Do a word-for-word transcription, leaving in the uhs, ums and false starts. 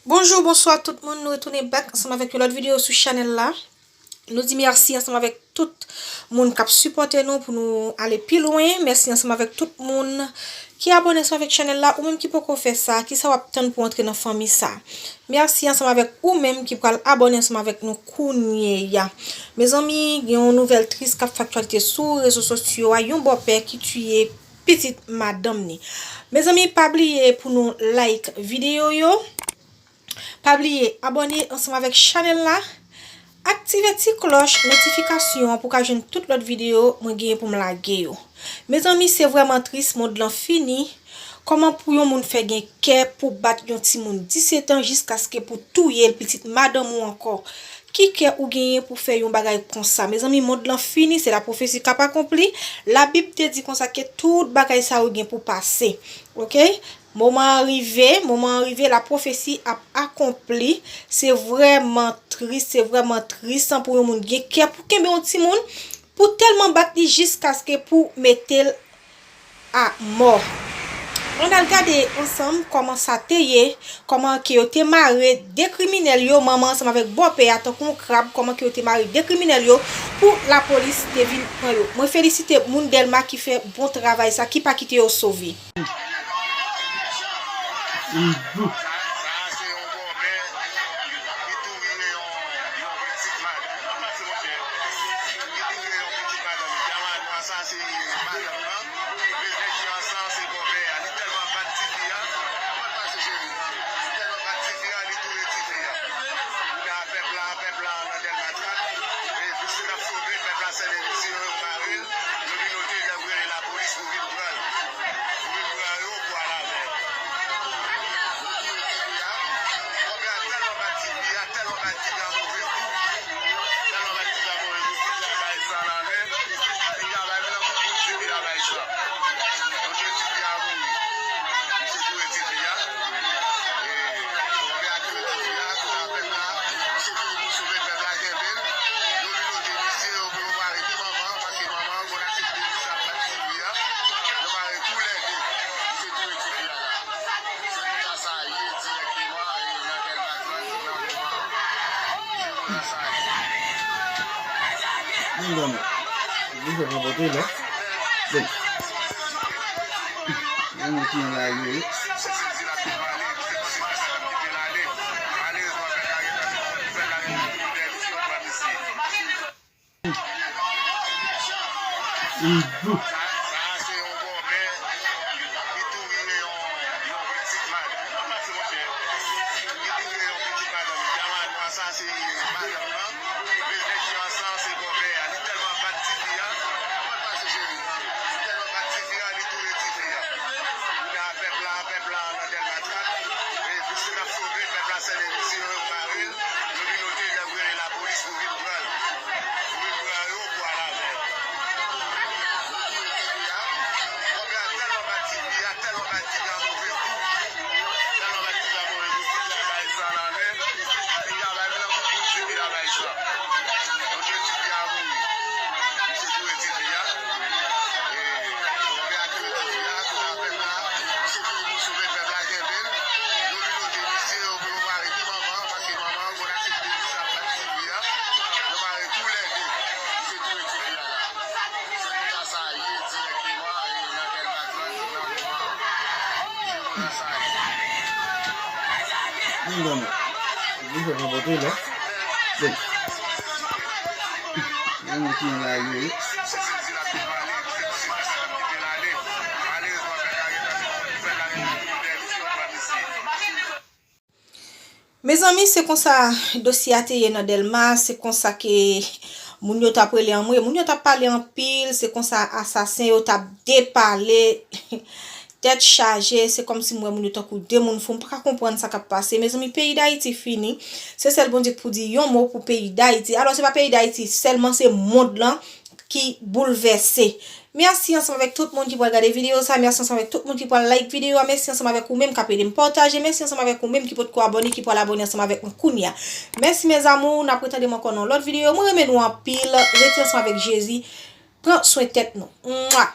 Bonjou, bonswa tout moun. Nou retounen back ansanm avèk yon lòt videyo sou chanèl la. Nou di mèsi ansanm avèk tout moun k ap sipòte nou pou nou ale pi lwen. Mèsi ansanm avèk tout moun ki abòne ansanm avèk chanèl la. Ou menm ki poko fè sa, kisa w ap tann pou antre nan fanmi sa? Mèsi ansanm avèk ou menm ki pral abòne ansanm avèk nou kounye a. Mezanmi, gen yon nouvèl tris k ap fè aktyalite sou rezo sosyo a, yon bòpè ki tiye pitit madanm ni. Mezanmi, pa bliye pou nou like videyo yo. Pa bliye abòne ansanm avèk chanèl la. Aktive ti klòch notifikasyon an pou w ka jwenn tout lòt videyo mwen genyen pou m lage yo. Mezanmi, se vrèman tris, mond lan fini. Kòman pou yon moun fè gen kè pou bat yon timoun disèt an jiskaske pou touye l, pitit madanm ou ankò? Ki kè ou genyen pou fè yon bagay konsa? Mezanmi, mond lan fini, se lapwofesi k ap akonpli. Labib te di konsa ke tout bagay sa yo gen pou pase. Oke? Moman an rive, moman an rive, lapwofesi ap akonpli. Se vrèman tris, se vrèman tris pou yon moun gen kè pou kenbe yon timoun, pou tèlman bat li jiskaske pou mete l a mò. Ann al gade ansanm kòman sa te ye, kòman ke yo te mare de kriminèl yo, manman ansanm avèk bòpè a, tankou yon krab, kòman ke yo te mare de kriminèl yo pou lapolis te vin pran yo. Mwen felisite moun Dèlma ki fè bon travay sa, ki pa kite yo sove. Sa, sa se yon bòpè ki touye yon, yon pitit madanm. Sa pase, monchè. Ki touye yon pitit madanm. Dyaman nwa sa se madanm nan. Men nèg ki ansanm se bòpè a. Li tèlman bat tifi a. Sa pase, cheri. Li tèlman bat tifi a, li touye tifi a. Kounye a, pèp la, pèp la nan Dèlma kat. E piske n ap sove, pèp la sènen misye, yo mare l. Yo vin ote, nèg yo rele lapolis pou vin pran l. Pou vin pran yo pou al avè l. Yo touye tifi a. Bòpè a tèlman bat tifi a, tèlman bat tifi a move kou. Tèlman bat tifi a move kou, tifi a bay san nan men. Tifi a bay menm pou tifi a bay san. Yo touye tifi a mouri. Misye touye tifi a. E, bòpè a touye tifi a, kounye a pèp la, misye vini pou sove pèp la, kenbe l. Yo vin ote misye, yo, yo mare ni manman an, paske manman an konn aksepte misye ap bat tifi a. Yo mare toulède. Misye touye tifi a la. Se konsa sa ye dirèkteman, e, nan Dèlma kat, nan moman an. Se konsa sa ye. Ni manman. Li fè konpòte la. Bon. Yon moun ki nan lari yo. Sa, sa se yon bòpè ki touye yon, yon pitit madanm. Sa pase, monchè. Ki touye yon pitit madanm. Dyaman nwa sa se madanm nan. Men nèg ki ansanm se bòpè a. Li tèlman bat tifi a. Sa pase, cheri. Li tèlman bat tifi a, li touye tifi a. Kounye a, pèp la, pèp la nan Dèlma kat. E piske n ap sove, pèp la sènen misye, yo mare l. Yo vin ote, nèg yo rele lapolis pou vin pran l. Pou vin pran yo, pou al avè l. Yo touye tifi a. Bòpè a tèlman bat tifi a, tèlman bat tifi a move kou. Tèlman bat tifi a move kou, tifi a bay san nan men. Tifi a bay menm pou tifi a bay san. Yo touye tifi a mouri. Misye touye tifi a. E, bòpè a touye tifi a, kounye a pèp la, misye vini pou sove pèp la, kenbe l. Yo vin ote misye, yo, yo mare ni manman an, paske manman an konn aksepte misye ap bat tifi a. Yo mare toulède. Misye touye tifi a la. Se konsa sa ye dirèkteman, e, nan Dèlma kat, nan moman an. Se konsa sa ye. Ni manman. Li fè konpòte la. Bon. Yon moun ki nan lari yo. Mezanmi, se konsa dosye a te ye nan Dèlma, se konsa ke moun yo t ap rele anmwe, moun yo t ap pale anpil, se konsa asasen yo t ap depale. Tèt chaje, se kòmsi m wè moun yo tankou de moun fou, m pa ka konprann sa k ap pase. Mezanmi, peyi Dayiti fini. Se sèl Bondye k pou di yon mo pou peyi Dayiti. Alò, se pa peyi Dayiti sèlman, se mond lan ki boulvèse. Mèsi ansanm avèk tout moun ki pral gade videyo sa. Mèsi ansanm avèk tout moun ki pral like videyo a. Mèsi ansanm avèk ou menm k ap ede m pataje. Mèsi ansanm avèk ou menm ki potko abòne, ki pral abòne ansanm avèk mwen kounye a. Mèsi, mes amours. N ap retande m ankò nan lòt videyo. Mwen renmen nou anpil. Rete ansanm avèk Jezi. Pran swen tèt nou. Mwa!